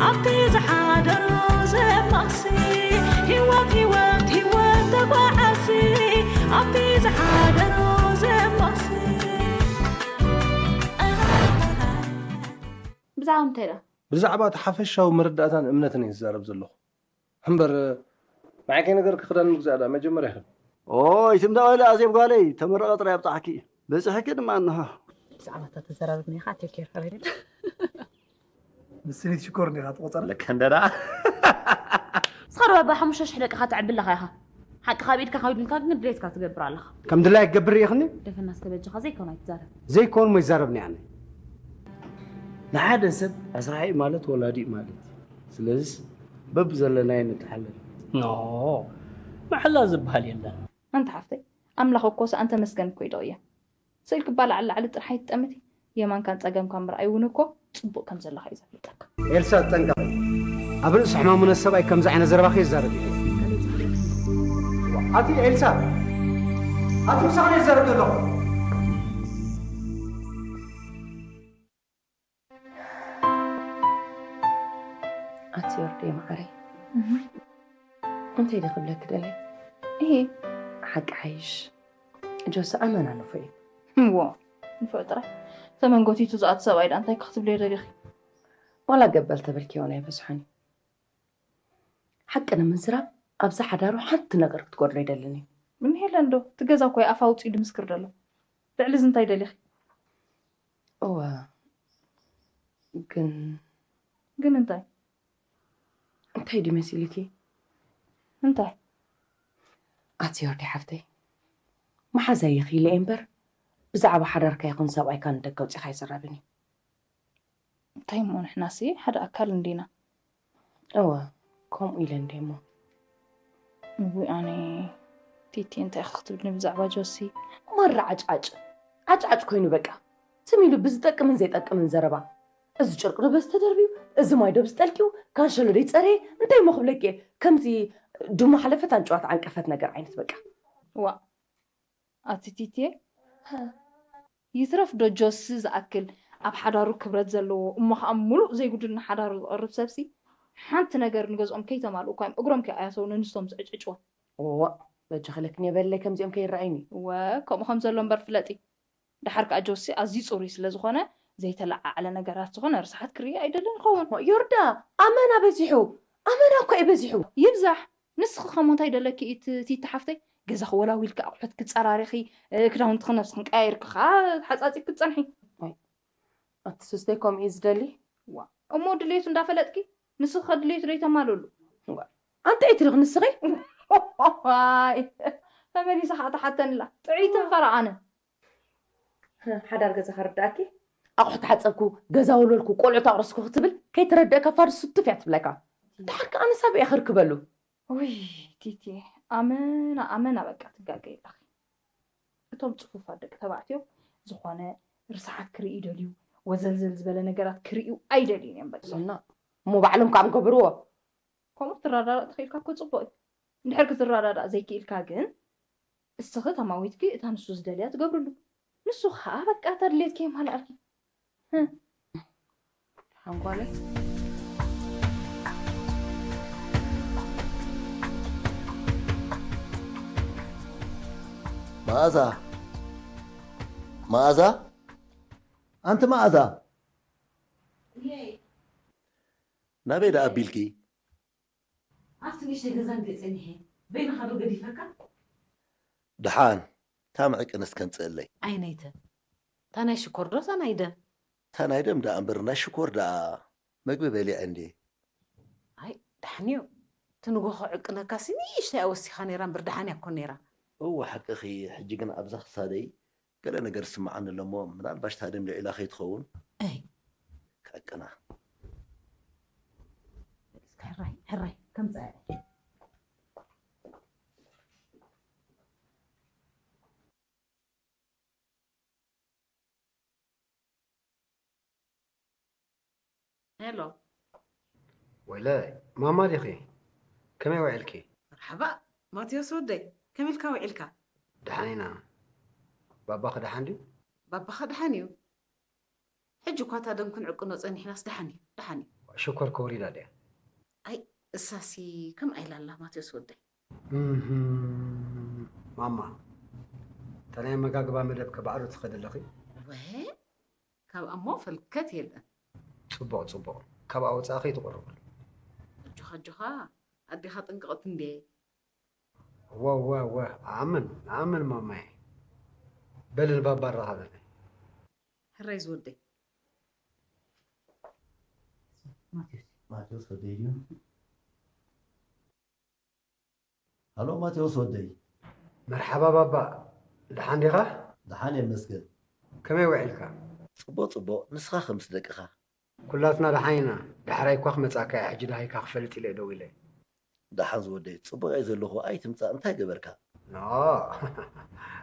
ኣብቲ ዝሓደሮ ዘማሲ ህይወት ህይወት ህይወት ተጓዓሲ ኣብቲ ዝሓደሮ ዘማሲ ብዛዕባ እንታይ ደኣ? ብዛዕባ እቲ ሓፈሻዊ መረዳእታን እምነትን እየ ዝዛረብ ዘለኹ እምበር ንዓይ ከይነገርኪ ክዳን ምግዛእ ደኣ መጀመርያ ይኽእል ኦይ ትም ደቐለ ኣዜብ ጓለይ ተመረቐ ጥራይ ኣብጣዕኪ በፅሕኪ ድማ እንሆ ብዛዕባ እታ ተዘራረብና ኢኻ ቴኬር ሓበሬታ ምስሊት ሽኮር እንዲኻ ትቆፀር ለከንደዳ እስኻ ዶ ኣባ ሓሙሽተ ሽሕ ደቅኻ ተዕቢ ኣለኻ ኢኻ ሓቅኻ ኣብ ኢድካ ካብ ድልካ ግን ድሌትካ ትገብር ኣለኻ ከም ድላይ ክገብር ርኢኽኒ ደፈና ዝተበጀኻ ዘይኮነ ኣይትዛረብ ዘይኮን ሞ ይዛረብኒ ኣነ ንሓደ ሰብ ኣስራሒ ማለት ወላዲ ማለት እዩ ስለዚስ በብዘለናዮ ንተሓለል ኖ መሐላ ዝበሃል የለን ኣንታ ሓፍተይ ኣምላኽ እኮ ሰኣን ተመስገን እኮ ኢዶ እያ ስእልኪ እባ ላዕሊ ላዕሊ ጥራሕ ኣይትጠምቲ የማንካን ጸገምካን ምርኣይ እውን እኮ ጽቡቕ ከም ዘለኻ እዩ ዘፍልጠካ ኤልሳ ጠንቀቕ ኣብ ርእሲ ሕማሙነት ሰብኣይ ከምዚ ዓይነት ዘረባ ከይዛረብ እዩ ኣቲ ኤልሳ ኣቲ ምሳኻ ይዛረብ ዘለኹ ኣቲ ወርደይ መዓረይ እንታይ ደ ክብለኪ ደለ እሄ ሓቂ ሓይሽ ጆሲ ኣመና ንፉዕ እዩ እዎ ንፉዕ ጥራይ ተመንጎቲቱ ዝኣት ሰብኣይ ዳ እንታይ ክትብልዮ ደሊኺ ዋላ ገበል ተበልኪ ውን ኣይበዝሖን እዩ ሓቂ ንምዝራብ ኣብዚ ሓዳሩ ሓንቲ ነገር ክትጎድሎ ይደልን እዩ ምን ሄለን ዶ እቲ ገዛ እኮ ኣፋ ውፅኡ ድምስክር ደሎ ልዕሊ እዚ እንታይ ደሊኺ እወ ግን ግን እንታይ እንታይ ድዩ መሲልኪ እንታይ ኣቲ ወርዲ ሓፍተይ መሓዛይ ይኽኢለ እየ እምበር ብዛዕባ ሓዳርካ ይኹን ሰብኣይካ ንደገ ኣውፂኻ ኣይዝረብን እዩ እንታይ እሞ ንሕናሲ ሓደ ኣካል እንዲና እወ ከምኡ ኢለ እንደ እሞ እዊ ኣነ ቲቲ እንታይ ኢኻ ክትብልኒ ብዛዕባ ጆሲ ማራ ዓጭዓጭ ዓጭዓጭ ኮይኑ በቃ ትም ኢሉ ብዝጠቅምን ዘይጠቅምን ዘረባ እዚ ጨርቂ ዶ በዚ ተደርብዩ እዚ ማይ ዶ ብዝጠልቅዩ ካንሸሎ ደይ ፀረየ እንታይ እሞ ክብለኪ እየ ከምዚ ድሞ ሓለፈት ኣንጭዋት ዓንቀፈት ነገር ዓይነት በቃ ዋ ኣቲ ቲቲየ ይትረፍ ዶ ጆሲ ዝኣክል ኣብ ሓዳሩ ክብረት ዘለዎ እሞ ከዓ ሙሉእ ዘይጉድል ንሓዳሩ ዝቐርብ ሰብሲ ሓንቲ ነገር ንገዝኦም ከይተማልኡ እኳ እዮም እግሮም ከይኣያሰው ነንስቶም ዝዕጭጭዋ እዋ በጃ ክለክን የበለይ ከምዚኦም ከይረኣዩኒ ወ ከምኡ ከም ዘሎ እምበር ፍለጢ ደሓር ከዓ ጆሲ ኣዝዩ ፅሩይ ስለ ዝኾነ ዘይተለዓዓለ ነገራት ዝኾነ ርስሓት ክርኢ ኣይደልን ይኸውን ዮርዳ ኣመና በዚሑ ኣመና እኮ እዩ በዚሑ ይብዛሕ ንስኺ ከሞ እንታይ ደለኪ እቲ ቲቲ ሓፍተይ ገዛ ክወላዊልኪ ኣቑሑት ክፀራሪኺ ክዳውንትኺ ነብስኽን ቀያይርኪ ከዓ ሓፃፂ ክትፀንሒ ኣቲ ስስተይ ከምኡ እዩ ዝደሊ እሞ ድሌቱ እንዳፈለጥኪ ንስኺ ከ ድሌቱ ደይተማልሉ ኣንተ ኢትሪኽ ንስኺ ዋይ ተመሊሳ ከዓ ተሓተንላ ጥዕይትን ፈረቓነ ሓዳር ገዛ ከርዳእኪ ኣቑሑ ተሓፀብኩ ገዛ ወልወልኩ ቆልዑ ታቕረስኩ ክትብል ከይተረደእካ ፋርስ ስትፍ እያ ትብለካ ድሓር ከዓ ንሳብ እየ ክርክበሉ ውይ ቲቲ ኣመና ኣመና በቃ ትጋገ ኣለኺ እቶም ፅፉፋት ደቂ ተባዕትዮ ዝኾነ ርስሓት ክርኢ ይደልዩ ወዘልዘል ዝበለ ነገራት ክርእዩ ኣይደልዩን እዮም በቃ እና እሞ ባዕሎም ከዓ ምገብርዎ ከምኡ ክትረዳዳእ ተኽኢልካ እኮ ፅቡቅ እዩ እንድሕር ክትረዳዳእ ዘይክኢልካ ግን እስኺ ተማዊትኪ እታ ንሱ ዝደልያ ትገብርሉ ንሱ ከዓ በቃ እታ ድሌትኪ የማልኣልኪ ሓንኳለይ መኣዛ መኣዛ ኣንቲ መኣዛ ናበይ ደኣ ኣቢልኪ ኣብቲ ንእሽተይ ገዛ እንድየ ጸኒሐ በይንኻ ዶ ገዲፈካ ደሓን እታ ምዕቅንስ ከምጽእለይ ዓይነይተ እታ ናይ ሽኮር ዶ እታ ናይ ደም እታ ናይ ደም ደኣ እምበር ናይ ሽኮር ደኣ መግቢ በሊዐ እንድየ ኣይ ደሓንዮ ትንጎ ክዕቅነካሲ ንእሽተይ ኣወሲኻ ነይራ እምበር ደሓን እያ እኮ ነይራ እወ ሓቅኺ ሕጂ ግን ኣብዛ ክሳደይ ገለ ነገር ዝስምዓኒ ኣሎ እሞ ምናልባሽ እታ ደም ልዒላ ከይትኸውን እይ ክዕቅና ሕራይ ሕራይ ከምፅኣ ሄሎ ወይለይ ማማ ዲኺ ከመይ ውዒልኪ መርሓባ ማቴዎስ ወደይ ከመይ ኢልካ ውዒልካ ደሓን ኢና ባባኺ ደሓን ድዩ ባባኻ ደሓን እዩ ሕጂ እኳ እታ ደም ክንዕቅኖ ጸኒሕናስ ደሓን እዩ ደሓን እዩ ሽኮር ከውሪዳ ድያ? ኣይ፣ እሳሲ ከምኣ ኢላ ኣላ፣ ማቴዎስ ወደይ። እህም፣ ማማ፣ እታ ናይ ኣመጋግባ መደብ ከባዕዶ ትኸዲ ኣለኺ? ወ፣ ካብኣ እሞ ፈልከት የለን። ጽቡቕ፣ ጽቡቕ። ካብኣ ወጻኢ ከይትቑርብሉ። ኣጆኻ፣ ኣጆኻ፣ ኣዴኻ ጥንቅቕቲ እንድየ። ወ፣ ወ፣ ወ፣ ኣምን፣ ኣምን ማማየ። በሊ ንባባ ኣራኸበኒ። ሕራይ ዝወደይ። ማቴዎስ። ማቴዎስ ወደይ ድዩ? ሃሎ ማቴዎስ ወደይ። መርሓባ ባባ፣ ደሓን ዲኻ? ደሓን የመስገን። ከመይ ውዒልካ? ጽቡቕ ጽቡቕ፣ ንስኻ ከምስ ደቅኻ? ኩላትና ደሓን ኢና። ዳሕራይ እኳ ክመጻካ እየ፣ ሕጂ ደሃይካ ክፈልጥ ኢለ እየ ደዊለ። ደሓን ዝወደይ፣ ጽቡቕ እየ ዘለኹ፣ ኣይትምጻእ፣ እንታይ ገበርካ? ኖ፣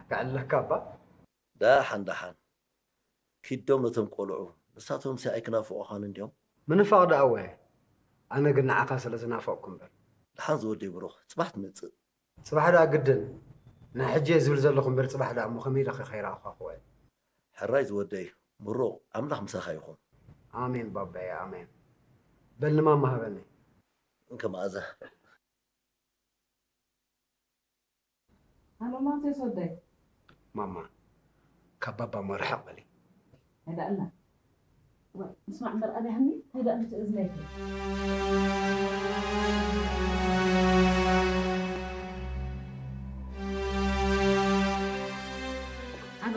ከዕልለካ እባ። ደሓን ደሓን። ኪዶም ነቶም ቆልዑ፣ ንሳቶምሲ ኣይክናፍቑኻን እንድዮም? ምንፋቕ ደኣ እወ፣ ኣነ ግን ንዓኻ ስለ ዝናፈቕኩ እምበር። ደሓን ዝወደይ ብሩኽ፣ ጽባሕ ትመጽእ። ጽባሕ ደኣ ግድን፣ ናይ ሕጂ እየ ዝብል ዘለኹ እምበር፣ ጽባሕ ደኣ እሞ ከመይ ኢለ ከ ከይረኣኹኻ ክውዕል? ሕራይ ዝወደይ፣ ምሩቕ፣ ኣምላኽ ምሳኻ ይኹን። ኣሜን ባባየ፣ ኣሜን። በል ንማማ ሃበኒ። እንከ መኣዛ። ኣሎ ማቴዎስ ወደይ። ማማ፣ ካብ ባባ እሞ ርሕቕ በሊ። ኣይደኣልና። ወይ፣ ምስማዕ እምበር ኣድያህኒ፣ እንታይ ደኣ ምትእዝነይ? ኣሎ።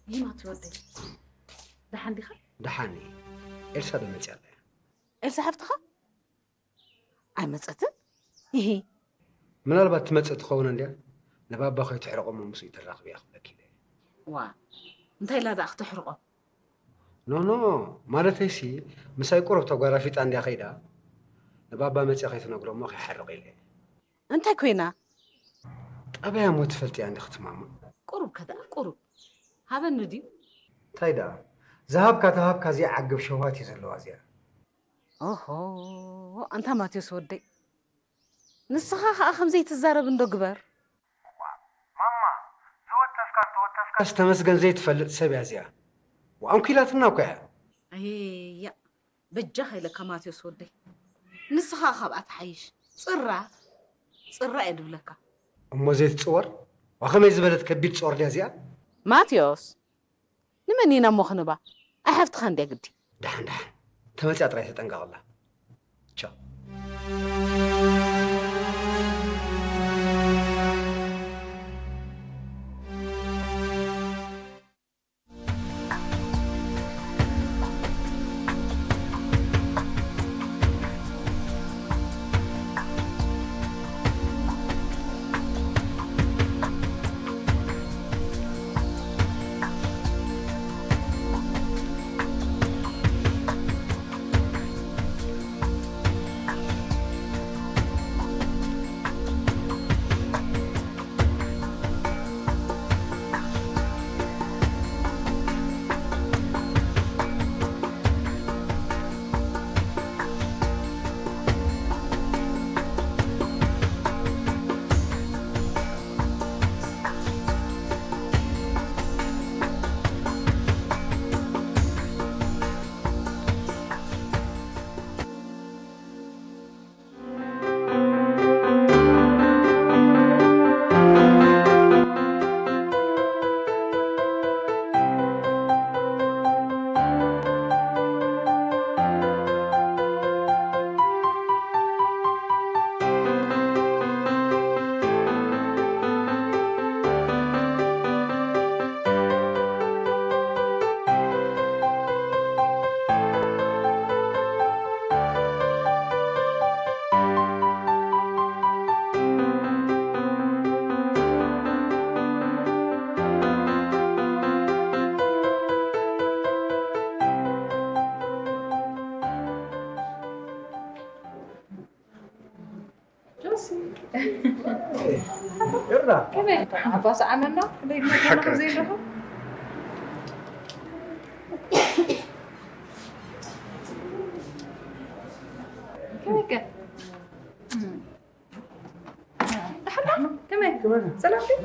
ይህ ማቴዎስ ወደይ። ደሓን ዲኻ? ደሓን እየ። ኤልሳ ዶ መጽያ ኣላ? ኤልሳ ሓፍትኻ? ኣይመጸትን? ይሂ። ምናልባት ትመጽእ ትኸውን እንድያ። ንባባ ከይትሕርቖ እሞ ምስኡ ተራኽብያ ክብለኪ ኢለ። ዋ፣ እንታይ ኢላ ደኣ ክተሕርቖ? ኖ፣ ኖ፣ ማለተይሲ፣ ምሳይ ቁሩብ ተጓራፊጣ እንድያ ከይዳ፣ ንባባ መጽያ ከይትነግሮ እሞ ከይሓርቕ ኢለ። እንታይ ኮይና? ጠባያ እሞ ትፈልጥያ እንዲኺ ማማ። ቁሩብ ከ ደኣ፣ ቁሩብ። ሃበኒ ድዩ? እንታይ ደኣ? ዝሃብካ ተሃብካ እዚኣ ዓግብ ሸውሃት እዩ ዘለዋ እዚኣ። ኦሆ፣ ኣንታ ማቴዎስ ወደይ። ንስኻ ኸኣ ከም ዘይትዛረብ እንዶ ግበር። ማማ፣ ዝወተፍካ እንተወተፍካስ ተመስገን ዘይትፈልጥ ሰብ እያ እዚኣ። ወኣንኲላትና እኮ እያ። ኣየያ፣ በጃኻ ኢለካ ማቴዎስ ወደይ። ንስኻ ካብኣ ትሓይሽ። ጽራ፣ ጽራ እየ ድብለካ። እሞ ዘይትጽወር? ወኸመይ ዝበለት ከቢድ ጾር ድያ እዚኣ? ማቴዎስ፣ ንመን ኢና እሞ ክንባ? ኣይ ሓፍትኻ እንድያ ግዲ። ደሓን፣ ደሓን። ተመጽያ ጥራይ ተጠንቀቐላ። ቻው። ጆሲ። ኤርና። ከመይ? ኣባ ሰዓመና? ክንደይ ግዜ ሓቂ። ዘይረኸብ? ከመይ ከ? ደሓን ዶ? ከመይ? ከመይ? ሰላም ድዩ?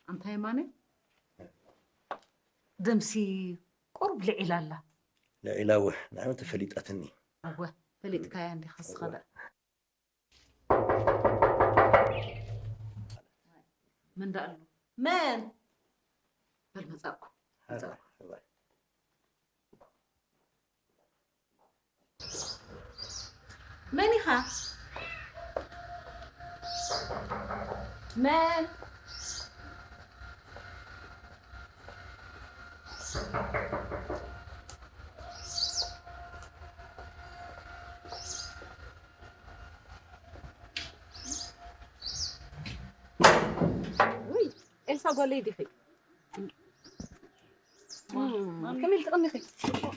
ኣንታ የማነ፣ ደምሲ ቁሩብ ልዒላ ኣላ። ልዒላ እወ፣ ንዓይ ተፈሊጣትኒ። እወ፣ ፈሊጥካያ እንዲኻ ንስኻ ደኣ። መን ደኣ ኣሎ? መን? በል መጻእኩ፣ መጻእኩ። መን ኢኻ? መን? ውይ፣ ኤልሳ ጓለይ ዲኺ? እም፣ ከመይ ኢልኪ ትቕኒኺ?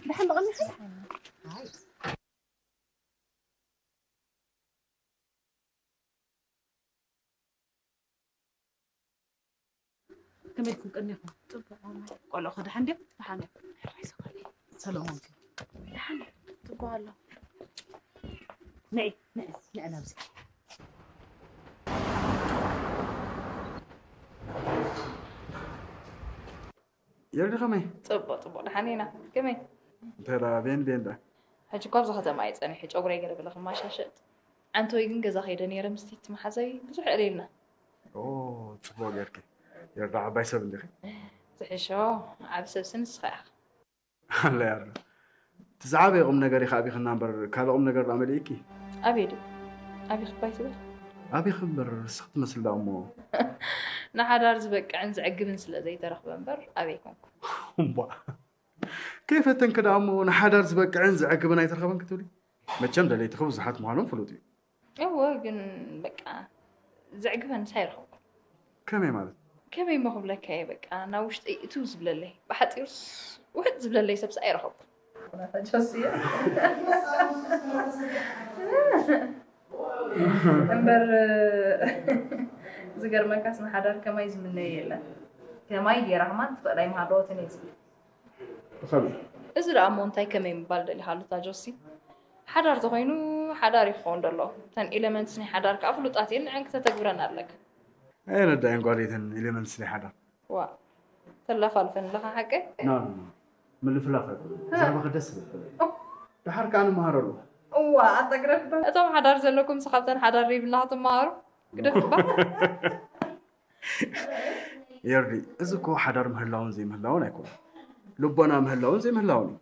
ደሓን ዶ ቐኒኺ? ኣይ። ከመይ ኢልኩም ቀኒኹም? ጽቡቕ። ቆልዑ ከ ደሓን ድዮም? ደሓን እዮም። ሕራይ ሰለሞን ከ? ደሓን እዩ። ጽቡቕ ኣሎ። ንዒ፣ ንዒ፣ ንዒ ናብዚ። የርዲ ከመይ? ጽቡቕ፣ ጽቡቕ። ደሓን ኢና። ከመይ? እንታይ ደኣ፣ ቤን፣ ቤን ደኣ? ሕጂ እኮ ኣብዚ ከተማ እየ ጸኒሐ፣ ጨጉረይ ገለ ገለ ክመሻሸጥ። ዓንተወይ ግን ገዛ ከይደ ነይረ፣ ምስቲ እቲ መሓዛይ ብዙሕ ኣዕሊልና። ኦ፣ ጽቡቕ ጌርኪ። የርዳ ዓባይ ሰብ እንዲኺ። ዝሕሾ ዓቢ ሰብሲ ንስኻ ኢኻ። ኣለ ያርዳ። እቲ ዝዓበየ ቁም ነገር ኢኻ ኣቢኽና እምበር፣ ካልእ ቁም ነገር ደኣ መሊእኪ? ኣበይ ድዩ? ኣበይ ክባይ ትብል? ኣቢኺ እምበር፣ ንስኺ ትመስሊ ደኣ እሞ። ንሓዳር ዝበቅዕን ዘዕግብን ስለ ዘይተረኽበ እምበር፣ ኣበይ ኮንኩ? እምቧ። ከይፈተንኪ ደኣ እሞ፣ ንሓዳር ዝበቅዕን ዘዕግብን ኣይተረኸበን ክትብሊ? መቸም ደለይትኺ ብዙሓት ምዃኖም ፍሉጥ እዩ። እወ፣ ግን በቃ ዘዕግበንስ ኣይረኸብኩን። ከመይ ማለት? ከመይ እሞ ክብለካ እየ፣ በቃ ናብ ውሽጠይ እትው ዝብለለይ፣ ብሓጺሩስ ውሕጥ ዝብለለይ ሰብስ ኣይረኸብኩን። ጆሲ። እምበር ዝገርመካስ ንሓዳር ከማይ ዝምነዮ የለን። ከማይ ገይራ ከማን ትኽእል ኣይምሃለወትን እየ ዝብል። ብኸመይ? እዚ ደኣ እሞ እንታይ ከመይ ምባል ደሊኻሉ እታ ጆሲ? ሓዳር ተኾይኑ ሓዳር እዩ ክኸውን ደሎ። እተን ኤለመንትስ ናይ ሓዳር ከኣ ፍሉጣት እየን፣ ንዐን ክተተግብረን ኣለካ። ኣይረዳእን ጓለይ እተን ኤለመንትስ ናይ ሓዳር። ዋእ፣ ተላፋልፈኒ ኣለኻ ሓቀይ? ኖ፣ ኖ፣ ኖ። ምልፍላፍ ኣይኮነን። እ። ዘረባኺ ደስ ይብል። ኦ። ደሓር ከኣ ንመሃረሉ። እዋ፣ ኣታ ግረፍ ዶ? እቶም ሓዳር ዘለኩምስ ካብተን ሓዳር ዘይብላ ክትመሃሩ? ግደፍ እባ። የርዲ፣ እዚ እኮ ሓዳር ምህላውን ዘይምህላውን ኣይኮነን። ልቦና ምህላውን ዘይምህላውን እዩ።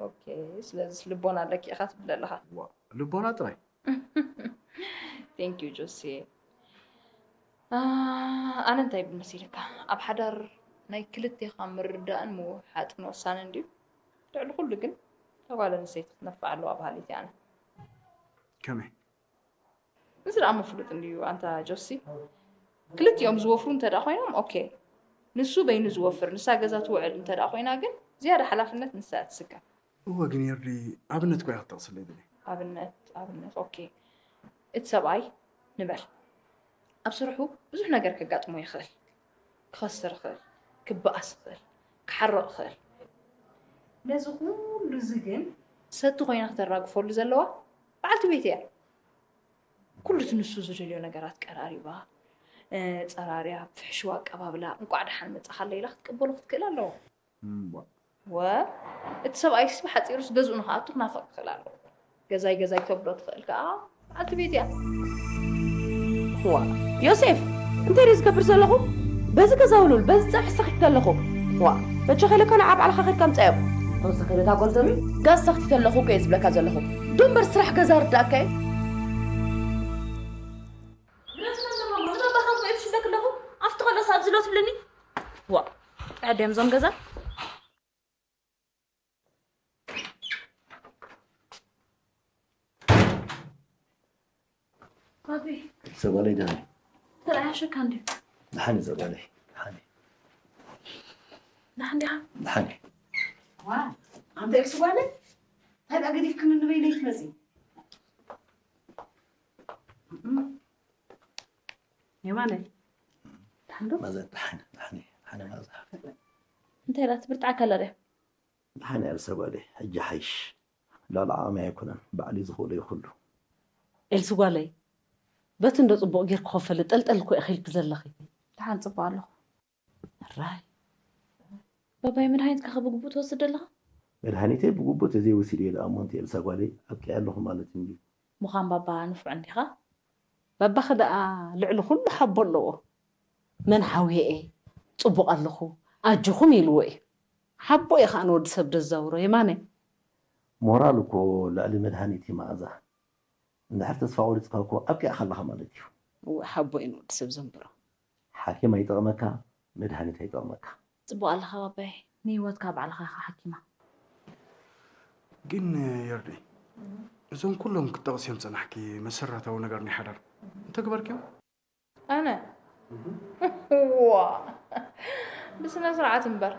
ኦኬ፣ ስለዚስ ልቦና ኣለኪ ኢኻ ትብል ኣለኻ? ዋ፣ ልቦና ጥራይ። Thank you ጆሲ። አ፣ ኣነ እንታይ ይብል መሲልካ? ኣብ ሓዳር ናይ ክልቴኻ ምርዳእን ምውሓጥን ወሳኒ እንድዩ። ልዕሊ ኩሉ ግን እታ ጓል ኣንስተይቲ ክትነፍዕ ኣለዋ በሃሊት እየ ኣነ። ከመይ? እዚ ደኣ እሞ ፍሉጥ እንድዩ ኣንታ ጆሲ። ክልቲኦም ዝወፍሩ እንተ ደኣ ኮይኖም ኦኬ። ንሱ በይኑ ዝወፍር፣ ንሳ ገዛ ትውዕል እንተ ደኣ ኮይና ግን ዝያዳ ሓላፍነት ንሳ እያ ትስከም። እወ፣ ግን የርዲ ኣብነት እኮ እያ ክትጠቕስለይ ደልየ። ኣብነት፣ ኣብነት፣ ኦኬ። እቲ ሰብኣይ ንበል። ኣብ ስርሑ ብዙሕ ነገር ከጋጥሞ ይኽእል። ክኸስር ይኽእል፣ ክበኣስ ይኽእል፣ ክሓርቕ ይኽእል። ነዚ ኩሉ እዚ ግን ሰቲ ኮይና ክተራግፈሉ ዘለዋ በዓልቲ ቤት እያ። ኩሉ እቲ ንሱ ዝደልዮ ነገራት ቀራሪባ፣ እ፣ ጸራርያ፣ ብፍሕሽው ኣቀባብላ፣ እንቋዕ ደሓን መጻኻለይ ኢላ ክትቅበሎ ክትክእል ኣለዋ። እምቧ። ወ፣ እቲ ሰብኣይስ ብሓጺሩስ ገዝኡ ንኽኣቱ ክናፍቕ ክኽእል ኣለዎ። ገዛይ ገዛይ ተብሎ ትኽእል ከኣ በዓልቲ ቤት እያ። ዋ፣ ዮሴፍ፣ እንታይ ድዩ ዝገብር ዘለኹ? በዚ ገዛ ውልውል፣ በዚ ጸብሒ ሰኺትኪ ኣለኹ። ዋ፣ መቸኸ ኢለካ ንዓ ባዕልኻ ኸድካ ምጻዮ። ተወሳኺ ነታ ጓል ዘሚ ጋዝ ሰኽቲት ኣለኹ እኮ እየ ዝብለካ ዘለኹ። ዶ እምበር ስራሕ ገዛ ርዳእካ እዩ። ግደፍ፣ ንባባኻ እኮ እየ ትሽለክ ኣለኹ። ኣብቲ ከሎስ ኣብዚ ሎ ትብለኒ? ዋ፣ ዕድዮም እዞም ገዛ። ባቢ። ዘባለይ ደህና እዩ። ተረኣያሸካ እንድዩ። ደሓን እዩ ዘባለይ፣ ደሓን እዩ። ደሓን ዲኻ? ደሓን እዩ። ዋ፣ ኣንተ ኤልሱ ጓለይ፣ እንታይ ደኣ ገዲፍክኒ ንበይነይ ትመጺ? እም። የማነ፣ ደሓን ዶ? ማዘር፣ ደሓን፣ ደሓን እየ፣ ደሓን እየ ማዘር። እንታይ ደኣ ትብርትዓካ ኣላ ድያ? ደሓን እያ ሰባለይ፣ ሕጂ ሓይሽ። ላዕሊ ዓቕሚ ኣይኮነን፣ ባዕሉ ዝኽእሎ እዩ ኩሉ። ኤልሲ ጓለይ፣ በቲ እንዶ ጽቡቕ ጌርኪ ክፈልጥ ጠልጠል እኮ ኢኺ ኢልኪ ዘለኺ። ደሓን ጽቡቕ ኣለኹ። ራይ ባባይ፣ መድሃኒትካ ከ ብግቡእ ትወስድ ኣለኻ? መድሃኒተይ ብግቡእ ተዘይወሲደ እየ ደኣ እሞ፣ ኣንቲ ኤልሳ ጓለይ፣ ኣብቂዐ ኣለኹ ማለት እንድዩ። ምዃን ባባ ንፉዕ እንዲኻ? ባባኺ ደኣ ልዕሊ ኩሉ ሓቦ ኣለዎ። መን ሓውየኤ፣ ጽቡቕ ኣለኹ፣ ኣጆኹም ኢልዎ እዩ። ሓቦ እዩ ኸኣ ንወዲ ሰብ ደዛውሮ፣ የማነ። ሞራል እኮ ልዕሊ መድሃኒት እዩ መኣዛ። እንድሕር ተስፋ ቆሪጽካ እኮ ኣብቂዕካ ኣለኻ ማለት እዩ። እወ፣ ሓቦ እዩ ንወዲ ሰብ ዘንብሮ። ሓኪም ኣይጠቕመካ፣ መድሃኒት ኣይጠቕመካ። ጽቡቕ ኣለኻ ባባይ፣ ንህይወትካ ባዕልኻ ኢኻ ሓኪማ። ግን የርዲ፣ እዞም ኩሎም ክትጠቕስዮም ጸናሕኪ መሰረታዊ ነገር ናይ ሓዳር እንተግበርክዮም? ኣነ? ዋ! ብስነ ስርዓት እምበር።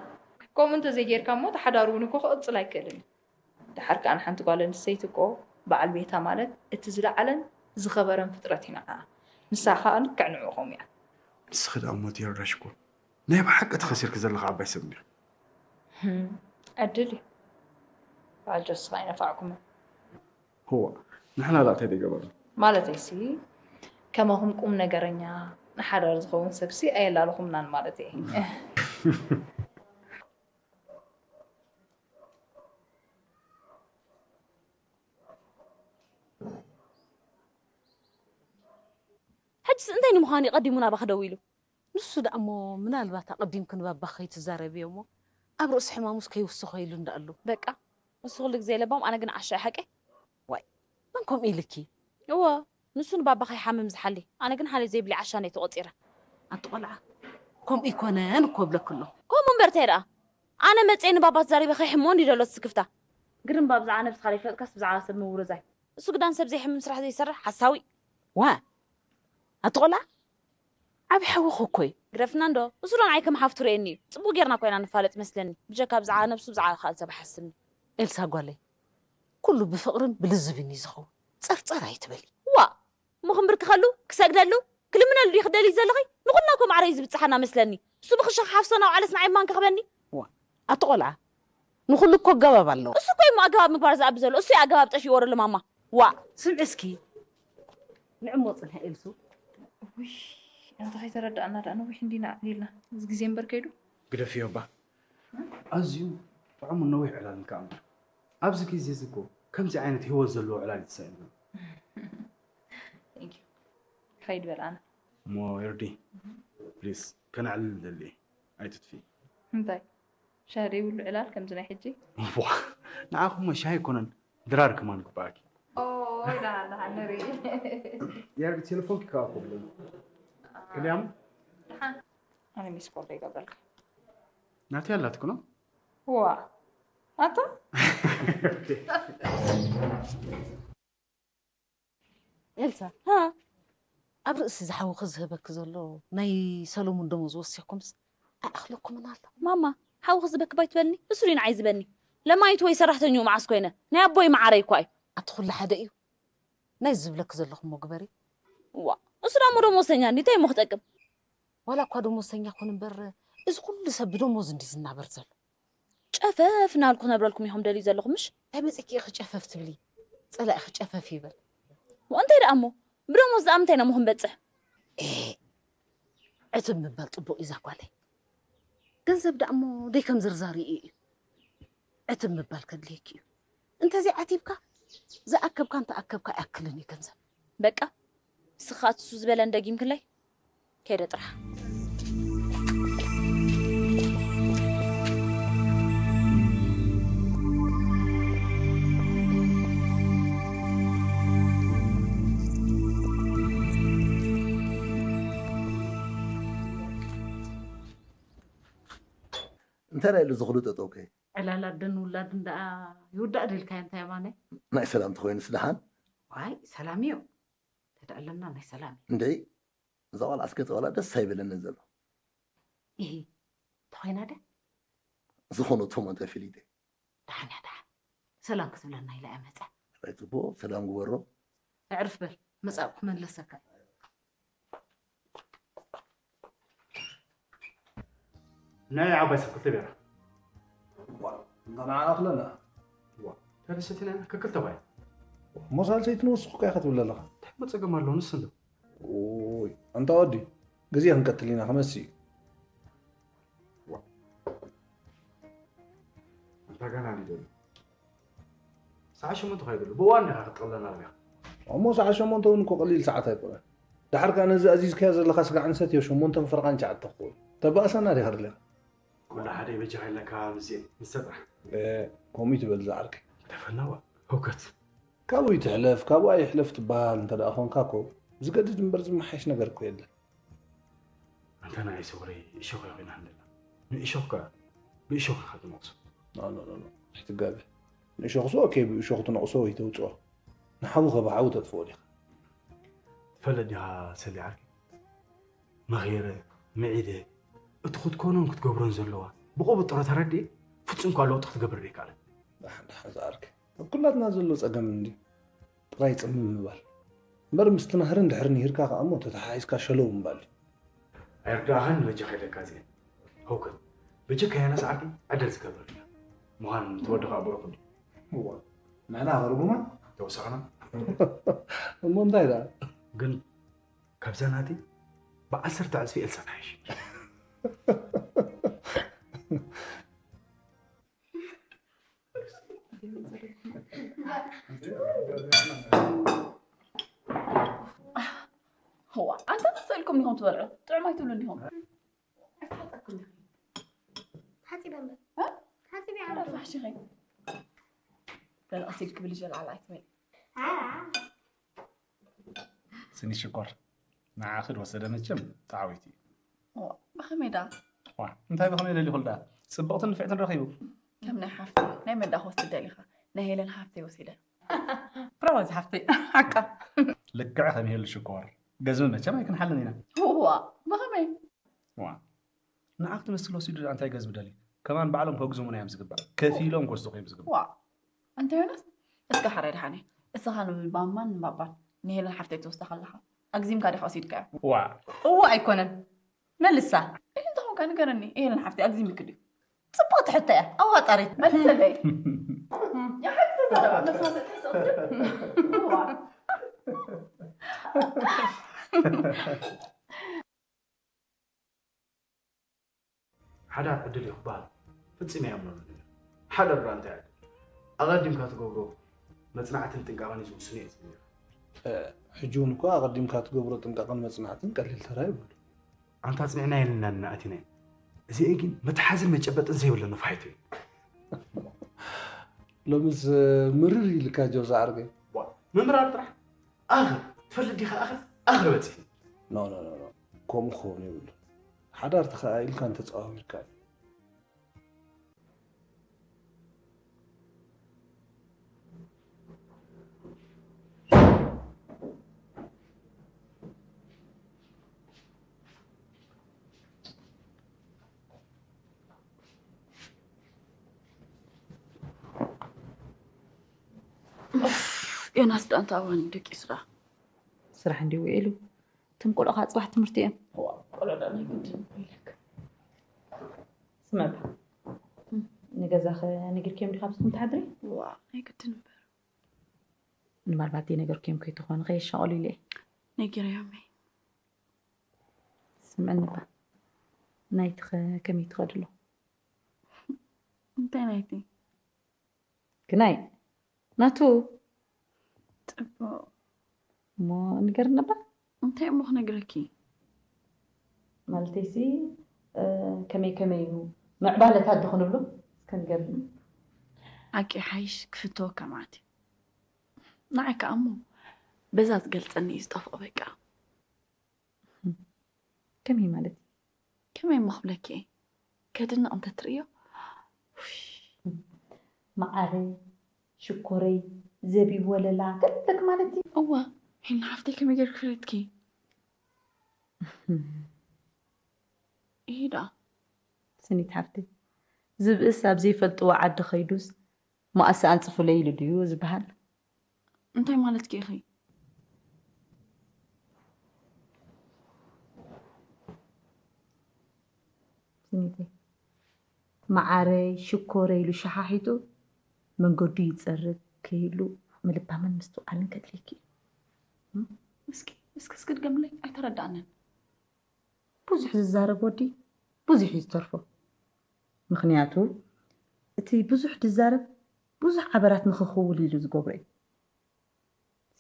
ከምኡ እንተዘይጌርካ እሞ፣ እቲ ሓዳር እውን እኮ ክቕጽል ኣይክእልን እዩ። ደሓር ከኣ ንሓንቲ ጓል ኣንስተይቲ እኮ በዓል ቤታ ማለት እቲ ዝለዓለን ዝኸበረን ፍጥረት እዩ ንዓኣ። ንሳ ከኣ ልክዕ ንዕኡ ከምኡ እያ። ንስኺ ደኣ እሞ እቲ የርዳሽ እኮ ናይ ብሓቂ ተኸሲርኪ ዘለኻ ዓባይ ሰብ እንዲኺ። ህም፣ ዕድል እዩ። በዓል ጆስኻ ኣይነፋዕኩምን። እዋ፣ ንሕና ደኣ እንታይ ደይገበርና? ማለተይሲ፣ ከማኹም ቁም ነገረኛ፣ ንሓዳር ዝኸውን ሰብሲ ኣየላለኹምናን ማለተይ እየ። ሕጅስ እንታይ ንምዃን እዩ ቀዲሙ ናባኺ ደዊሉ? ንሱ ደኣ እሞ ምናልባት ኣቐዲምኪ ንባባኺ ከይትዛረብዮ እሞ ኣብ ርእሲ ሕማሙስ ከይውስኾ ኢሉ እንዳኣሉ። በቃ፣ ንሱ ኩሉ ግዜ ለባም፣ ኣነ ግን ዓሻ እየ ሓቀይ? ዋይ፣ መን ከምኡ ኢልኪ? እወ፣ ንሱ ንባባ ከይሓምም ዝሓሊ፣ ኣነ ግን ሓልዮት ዘይብለይ ዓሻ እንድየ ተቖጺረ። ኣንቲ ቆልዓ፣ ከምኡ ኣይኮነን እኮ እብለኪ ኣለኹ። ከምኡ እምበር እንታይ ደኣ? ኣነ መጽየ ንባባ ተዛሪበ ከይሕምሞ እንድዩ ዘሎ እቲ ስክፍታ። ግርም፣ ብዛዕባ ነብስኻ ዘይፈለጥካስ ብዛዕባ ሰብ ምውርዛይ። እሱ ግዳን ሰብ ዘይሕምም ስራሕ ዘይሰርሕ ሓሳዊ። ዋ፣ ኣቲ ቆልዓ፣ ዓቢ ሓውኺ እኮ እዩ። ግደፍና እንዶ፣ እሱ ዶ ንዓይ ከም ሓፍቱ ርእየኒ እዩ? ጽቡቕ ጌርና እኮ ኢና ንፋለጥ መስለኒ። ብጀካ ብዛዕባ ነብሱ ብዛዕባ ካልእ ሰብ ኣይሓስብን እዩ። ኤልሳ ጓለይ፣ ኩሉ ብፍቕርን ብልዝብን እዩ ዝኸውን። ጸርጸር ኣይትበሊ። ዋእ! እሞ ክንብርክኸሉ፣ ክሰግደሉ፣ ክልምነሉ ድዩ ክደልዪ ዘለኺ? ንኹልና እኮ ማዕረ እዩ ዝብጽሓና መስለኒ። እሱ ብኽሻ ክሓፍሶ ናብ ዓለስ ንዓይ ማን ከኽበኒ? ዋ፣ ኣቲ ቆልዓ፣ ንኹሉ እኮ ኣገባብ ኣለዎ። እሱ እኮ እዩ እሞ ኣገባብ ምግባር ዝኣቢ ዘሎ። እሱ እዩ ኣገባብ ጠፊእዎ ዘሎ ማማ። ዋእ! ስምዒ እስኪ፣ ንዕሞ ጽንሒ ኤልሱ። ውይ፣ ኣንታ ከይተረዳእና ደኣ ነዊሕ እንዲና ኣዕሊልና። እዚ ግዜ እምበር ከይዱ። ግደፍዮ እባ። ኣዝዩ ጥዑምን ነዊሕ ዕላልን ከኣ እምበር። ኣብዚ ግዜ እዚ እኮ ከምዚ ዓይነት ህይወት ዘለዎ ዕላል እዩ ተሳኢኑና። Thank you። ከይድ በል ኣነ። እሞ ኤርዲ፣ ፕሊስ፣ ከነዕልል ደሊ እየ። ኣይትጥፍኢ። እንታይ? ሻሂ ዘይብሉ ዕላል ከምዚ ናይ ሕጂ? ዋ፣ ንዓኹሞ ሻሂ ኣይኮነን፣ ድራር ከማን ግበኣኪ። ኦይ፣ ደሓን፣ ደሓን ንርኢ። ኤርዲ፣ ቴሌፎንኪ ከኣ ኮብለኒ። ክልያም? ደሓን። ኣነ ሚስ ኮል ዘይገብረልካ። ናተይ ኣላትኪ ኖ? ዋ፣ ኣታ? ኤልሳ፣ ሃ? ኣብ ርእሲ እዚ ሓውኺ ዝህበኪ ዘሎ ናይ ሰለሙን ደሞዝ ወሲኽኩምስ ኣይኣኽለኩምን ኣሎ? ማማ፣ ሓውኺ ዝበክብ ኣይትበልኒ፣ እሱ ድዩ ንዓይ ዝበኒ? ለማይቱ ወይ ሰራሕተኛኡ መዓስ ኮይነ? ናይ ኣቦይ መዓረይ እኳ እዩ። ኣቲ ኩሉ ሓደ እዩ። ናይ ዝብለኪ ዘለኹ እሞ ግበሪ። ዋ፣ እሱ ደሞ ደሞዝተኛ እንዲ እንታይ እሞ ክጠቅም? ዋላ እኳ ደሞዝተኛ ኩን እምበር፣ እዚ ኩሉ ሰብ ብደሞዝ እንዲ ዝናበር ዘሎ። ጨፈፍ እናበልኩ ክነብረልኩም ኢኹም ደልዩ ዘለኹም፣ ምሽ? እንታይ መጺኪ ኢኺ ጨፈፍ ትብሊ? ጸላኢኺ ጨፈፍ ይበል። ወ-፣ እንታይ ደኣ እሞ? ብደሞዝ ደኣ ምንታይ ኢና እሞ ክንበጽሕ? ኤ፣ ዕትብ ምባል ጽቡቕ እዩ ዛጓለይ። ገንዘብ ደኣ እሞ ደይ ከም ዝርዛር እዩ እዩ። ዕትብ ምባል ከድልየኪ እዩ። እንተዘይ ዓቲብካ፣ ዝኣከብካ እንተኣከብካ ኣይኣክልን እዩ ገንዘብ። በቃ፣ ንስኻ እሱ ዝበለን ደጊምክለይ፣ ከይደ ጥራሕ። እንታይ ደኣ ኢሉ ዝኽሉ ጠጠውከ? ዕላል ኣደን ውላድን ደኣ ይውዳእ ደልካዮ እንታይ የማነ? ናይ ሰላም ተኾይኑስ ደሓን? ዋይ፣ ሰላም እዩ። ተደኣለና ናይ ሰላም እዩ። እንደይ፣ እዛ ቆልዓ እስከ ተዋላ ደስ ኣይበለንን ዘሎ። ኢሂ፣ ተኾይና ደ? ዝኾነ ቶሞ እንታይ ፈሊጠ? ደሓን እያ፣ ደሓን። ሰላም ክትብለና ኢላ እያ መጸ። ኣይ ጽቡቕ፣ ሰላም ግበሮ። ኣዕርፍ በል፣ መጻእኩ ክመልሰካ። ናይ ዓባይ ሰብ ክልተ ቤራ። ዋ፣ እንታ ንዓና ክለና። ዋ፣ ካልእ ሰቲና ኢና፣ ከክልተ ባይ። እሞ ሳልሰይቲ ንወስኽ እኮ ኢኻ ትብል ዘለኻ። እንታይ እሞ ጸገም ኣለዎ፣ ንስ እንዶ? ኦይ፣ ኣንታ ወዲ፣ ግዜ ክንቀትል ኢና፣ ከመሲ እዩ። ዳጋና ሊደሉ ሰዓት ሸሞንተ ኸይደሉ ብእዋን ዲኻ ክትጠቕለና ኣለኻ። እሞ ሰዓት ሸሞንተ እውን እኮ ቀሊል ሰዓት ኣይኮነን። ደሓር ከኣ ነዚ ኣዚዝካዮ ዘለኻ ስጋዕ ንሰትዮ ሸሞንተን ፈረቓን ሸዓተ ክኸውን። ተባእሰና ዲኻ ደሊኻ? ኩሉ ሓደ በጃኻ ኢለካ ምስኤ ንሰጣ። ከምኡ ይትበል ዝዓርከይ። ተፈናዋ ህውከት። ካብኡ ይትሕለፍ ካብኡ ኣይሕለፍ ትበሃል እንተ ደኣ ኾንካ እኮ ዝገድድ እምበር ዝመሓየሽ ነገር እኮ የለን። ኣንታ ንዓይ ሰጉረይ እሾኽ እያ ኮይና ሃለላ። ንእሾኽ ከኣ ብእሾኽ ኢኻ ትነቕሶ። ኖ ኖ ኖ ኖ ኣይትጋገ። ንእሾኽስ ኦኬ ብእሾኽ ትነቕሶ ወይ ተውጽኦ። ንሓዊ ከ ብሓዊ ተጥፍኦ ዲኻ? ትፈልጥ ዲኻ ሰሊ ዓርከይ? መኺረ ምዒደ እቲ ክትኮኖን ክትገብሮን ዘለዋ ብቑብጥሮ ተረዲኤ ፍጹም እኳ ለውጢ ክትገብር ደይከኣለት። ደሓን ደሓን ዝዓርከይ ኣብ ኩላትና ዘሎ ጸገም እንድዩ። ጥራይ ጽምም ምባል እምበር ምስቲ ናህርን ድሕሪ ንሂርካ ከኣ እሞ ተተሓሒዝካ ሸለው ምባል እዩ። ኣይርዳእኻን በጃኻ ኢለካ እዚኤን። ህውከት በጀካያ ነስዓቲ ዕድል ዝገብረልና ምዃን ተወዲ ከኣ ብሩኽ እንድዩ። እዋ ንሕና ከርጉማ ተወሰኽና። እሞ እንታይ ደኣ ግን ካብዛ ናተይ ብዓሰርተ ዕጽፊ ኤልሳ ትሓይሽ። ዋ ኣንታ ተሰእልኩም ዲኹም ትበልዑ ጥዑም ኣይትብሉ እንዲኹም። ተሓፂበ እምበር እ? ተሓፂበ እያ ተረፋሕሽኸይ ተንቐሲል ክብል ይጀልዓል ኣይትበል። ሓራ ስኒ ሽኮር ንዓኺ ዝወሰደ መቸም ተዓዊቱ እዩ። ዋ ብኸመይ ደኣ? ዋ እንታይ ብኸመይ ደሊኹል ደኣ? ጽብቕትን ንፍዕትን ረኺቡ። ከም ናይ ሓፍቲ ናይ መን ደኣ ክወስድ ደሊኻ? ናይ ሄለን ሓፍተይ ወሲደ። ሮዝ ሓፍተይ ሓቃ ልክዕ ከም ሄሉ ሽኮር ገዝሚ መቸም ኣይክንሓልን ኢና። ዋ ብኸመይ? ዋ ንዓኺ ትመስል ወሲዱ ደኣ እንታይ ገዝሚ ደልዩ? ከማን ባዕሎም ከግዝሙና እዮም ዝግባእ። ከፊሎም ክወስዱኹ እዮም ዝግባእ። ዋ ኣንተ ዮናስ እስከ ሓራይ ደሓነ እስኻ ንባማን ንባባን ንሄለን ሓፍተይ ትወስዳ ከለኻ ኣግዚምካ ዲኻ ወሲድካዮ? ዋ እዎ ኣይኮነን መልሳ እንታይ ኾንካ ንገረኒ ሄለን ሓፍተይ ኣግዚምክ ድዩ? ጽቡቕቲ ሕቶ እያ ኣዋጣሪት መልሰለይ። ይሓግዘ ዘረባ መሳሰል ተሰብስብ። ዋ ሓዳር ዕድል እዩ ክበሃል ፍጹም ኣይኣምነሉ። ሓዳር ደኣ እንታይ ዕድል? ኣቐዲምካ ትገብሮ መጽናዕትን ጥንቃቐን እዩ ዝውስኖ እየ ዝብል ነይረ። ሕጂ እውን እኮ ኣቐዲምካ ትገብሮ ጥንቃቐን መጽናዕትን ቀሊል ተራ ይብሉ። ኣንታ ኣጽኒዕና የልና እና ኣቲና እዚኤ ግን መትሓዝን መጨበጥን ዘይብለና ፋይቶ እዩ። ሎምስ ምርር ኢልካ ጆ ዝዓርከይ። ምምራር ጥራሕ ኣኽር ትፈልጥ ዲኻ ኣኽር ኣኽር በፂሕኒ። ኖ ኖ ኖ ኖ ከምኡ ክኸውን የብሉ። ሓዳር ተኸኣኢልካ እንተፀዋዊርካ እዩ። ዮናስ ዳኣ እንታይ እዋን ደቂሱ ደኣ? ስራሕ እንዲ ውዒሉ እቶም ቆልዑ ከዓ ፅባሕ ትምህርቲ እዮም። ቆልዑ ደኣ ናይ ግድን ኢለክ። ስመባ ንገዛኸ ነጊርክዮም ዲኻ ኣብዚኹም ትሓድሪ? ዋ ናይ ግድን እምበር። ንማልባት ዘይነገርክዮም ከይትኾኑ ከየሻቐሉ ኢለ እየ። ነጊረዮም እየ። ስምዕኒ እባ ናይትኸ ከመይ ትኸድሉ? እንታይ ናይቲ? ግናይ ናቱ ፅቡቕ እሞ ንገርኒ እባ። እንታይ እሞ ክነግረኪ? ማለተይሲ ከመይ ከመይ እዩ ምዕባለታት ዶ ክንብሎ እስከ ንገርኒ። ዓቂ ሓይሽ ክፍተወካ ማለት እዩ። ንዓይ ከዓ እሞ በዛ ዝገልፀኒ እዩ ዝጠፍኦ በቃ። ከመይ ማለት እዩ? ከመይ እሞ ክብለኪ እየ ከድንቕ እንተትርእዮ። መዓረይ ሽኮረይ ዘቢብ ወለላ ከብለክ ማለት እዩ። እዋ ሄና ሓፍተይ ከመይ ገይርክ ፈለጥኪ? ኢሂ ደኣ ስኒት ሓፍተይ ዝብእስ ኣብ ዘይፈልጥዎ ዓዲ ከይዱስ መኣሲ ኣንፅፉለይ ኢሉ ድዩ ዝበሃል? እንታይ ማለትኪ ኢኺ? ስኒተይ መዓረይ ሽኮረይ ኢሉ ሸሓሒጡ መንገዱ ይፀርግ ከይህሉ ምልባምን ምስትውዓልን ከድልየኪ እዩ። እስኪ እስኪ እስኪ ድገምለይ ኣይተረዳእንን። ብዙሕ ዝዛረብ ወዲ ብዙሕ እዩ ዝተርፎ። ምኽንያቱ እቲ ብዙሕ ዝዛረብ ብዙሕ ዓበራት ንኽኽውል ኢሉ ዝገብሮ እዩ።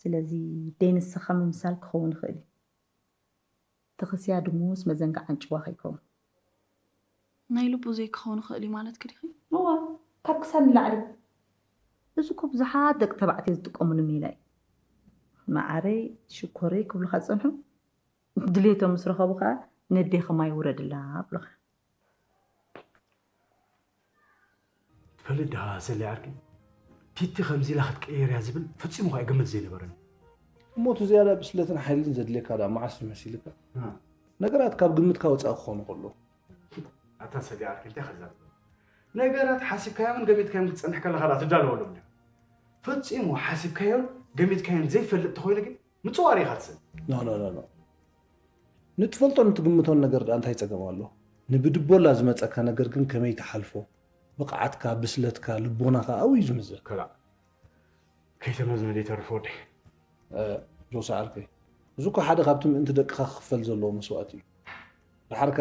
ስለዚ ደይ ንስኻ ምምሳል ክኸውን ይኽእል እዩ። ተኸስያ ድሙስ መዘንግዕ ኣንጭዋ ከይከውን። ናይ ልቡ ዘይክኸውን ይኽእል እዩ ማለት ክዲኺ? እዋ፣ ካብ ክሳድ ንላዕሊ። እዚ እኮ ብዙሓት ደቂ ተባዕትዮ ዝጥቀሙሉ ሜላ እዩ። መዓረይ፣ ሽኮረይ ክብሉኻ ዝጸንሑ፣ ድሌቶም ምስ ረኸቡ ኸኣ ነዴኺ ማይ ውረድላ ይብሉኻ። ትፈልጥ ዲኻ ሰሌ ዓርኪ፣ ቲቲ ከምዚ ኢላ ክትቅየር እያ ዝብል ፈጺሙ ኸኣ ይግምት ዘይነበረኒ። እሞ እቲ ዝያዳ ብስለትን ሓይልን ዘድልየካ ደኣ መዓስ እዩ መሲልካ? ነገራት ካብ ግምትካ ወጻኢ ክኾኑ ከለዉ። ኣታ ሰሌ ዓርኪ እንታይ ከዛርብ? ነገራት ሓሲብካዮምን ገሚትካዮምን ክትጸንሕ ከለኻ ደኣ ትዳለወሎም ድዩ? ፈጺሙ ሓሲብካዮን ገሚትካዮን ዘይፈልጥ ተኾይኑ ግን ምጽዋር ኢኻ ትስእን። No no no no ንትፈልጦን ንትግምቶን ነገር ደኣ እንታይ ጸገም ኣሎ? ንብድቦላ ዝመጸካ ነገር ግን ከመይ ትሓልፎ? ብቕዓትካ፣ ብስለትካ፣ ልቦናኻ ኣብኡ እዩ ዝምዘን። ከላእ ከይተመዝነ ደይተርፍ ወደይ። ጆሲ ዓርከይ፣ እዚ እኮ ሓደ ካብቲ ምእንቲ ደቅኻ ክኽፈል ዘለዎ መስዋእቲ እዩ። ደሓር ከ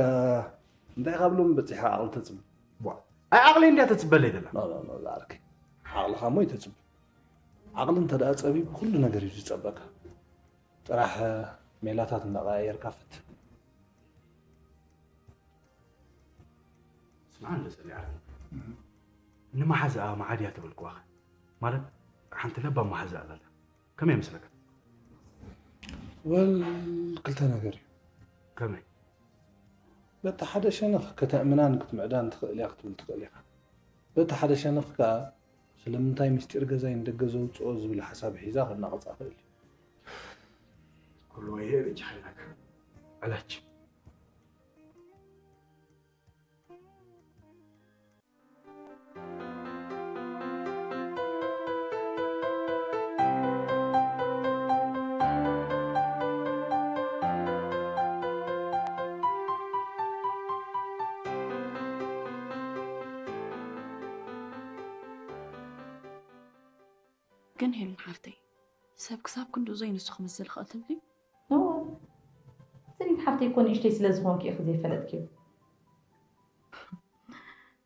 እንታይ ኢኻ ብሎም በጺሕካ ዓቕሊ ተጽቢ? ቧእ፣ ኣይ ዓቕለይ እንድያ ተጽበለይ ዘላ። No no no ዝዓርከይ፣ ዓቕልኻ እሞ ይተጽቢ። ዓቕሊ እንተ ደኣ ጸቢቡ ኩሉ ነገር እዩ ዝጸበካ። ጥራሕ ሜላታት እንዳቐያየርካ ፈትን። ስምዓ እንዶ ሰሊዓ፣ ንመሓዝኣ መዓድያ ተበልክዋኸ? ማለት ሓንቲ ለባም መሓዝኣ ኣላታ። ከመይ ይመስለካ? ወል ክልተ ነገር እዩ። ከመይ? በቲ ሓደ ሸነኽ ከተእምናን ክትምዕዳን ትኽእል እያ ክትብል ትኽእል ኢኻ። በቲ ሓደ ሸነኽ ከኣ ስለምንታይ ምስጢር ገዛይ ንደገ ዘውጽኦ ዝብል ሓሳብ ሒዛ ከናቕጻ ትኽእል እዩ። ኩሉ ወይሄ በጃኻ ኢላካ። ዕላች። ግን ሄለን ሓፍተይ ሰብ ክሳብ ክንድኡ ዘይንሱ ክምስል ይኽእል ትብሊ? እወ ስኒት ሓፍተይ እኮ ንእሽተይ ስለ ዝኾንኪ ኢኺ ዘይፈለጥክዮ።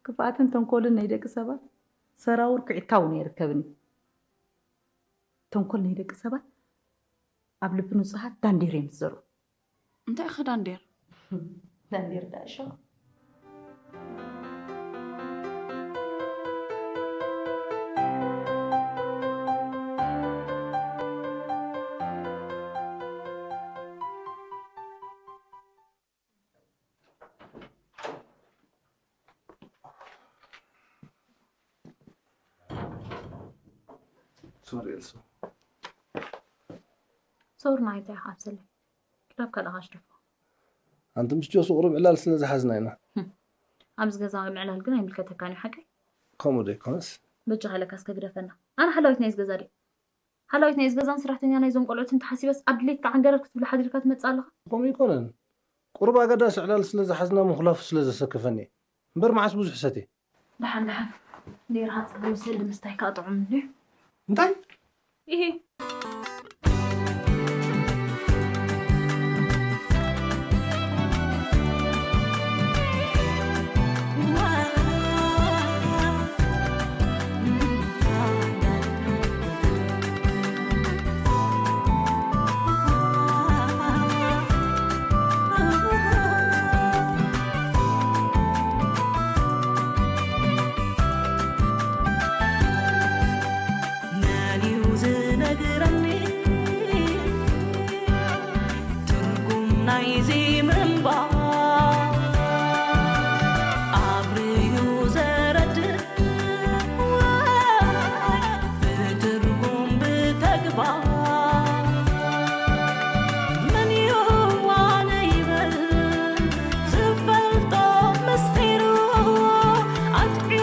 ክፍኣትን ተንኮልን ናይ ደቂ ሰባት ሰራውር ኩዒትካ እውን ኣይርከብን እዩ። ተንኮል ናይ ደቂ ሰባት ኣብ ልቢ ንጹሃት ዳንዴር እዮም ዝዘርኡ። እንታይ ኢኺ ዳንዴር? ዳንዴር ዳእሾ። ሶሪ ኤልሱ። ሶሪ ናይታ ኢኻ ኣብሰለይ። ክላብ ካልኣኻ ሽደፎ። ኣንቲ ምስ ጆሱ ቁሩብ ዕላል ስለ ዝሓዝና ኢና። ኣብዚ ገዛ ምዕላል ግን ኣይምልከተካን እዩ ሓቀይ? ከምኡ ዶ ኣይኮነስ? በጃኻ ለካ እስከ ግደፈና። ኣነ ሓላዊት ናይዚ ገዛ ድየ? ሓላዊት ናይዚ ገዛን ሰራሕተኛ ናይዞም ቆልዑትን ተሓሲበስ ኣብ ድሌትካ ዓንገረር ክትብሊ ሓዲርካ ትመጽእ ኣለኻ? ከምኡ ኣይኮነን። ቁሩብ ኣገዳሲ ዕላል ስለ ዝሓዝና ምኹላፉ ስለ ዘሰከፈኒ እየ። እምበር መዓስ ብዙሕ ሰትየ። ደሓን ደሓን። ቢራ ሓፂር ምስል ምስታይ ከዓ ጥዑም እንድዩ። እንታይ? ኢሂ። መን እዩ ዝነግረኒ ትርጉም ናይዚ ምንባር ኣብርሁ ዘረድእ ብትርጉም ብተግባር መን እዩ ዋነ ይበል ዝፈልጦ ምስጢሩ ኣጥዕዮ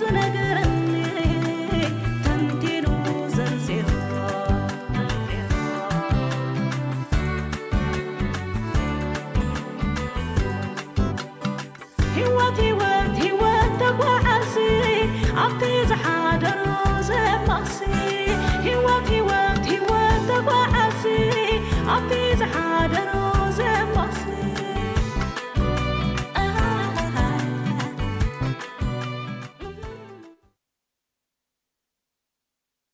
ዝነግረኒ ተንቲኑ ዘርዚሩ ሂወት ሂወት ሂወት ተጓዓዚ ኣብቲ ዝሓደሮ ዘማሲ ሂወት ሂወት ሂወት ተጓዓዚ ኣብቲ ዝሓ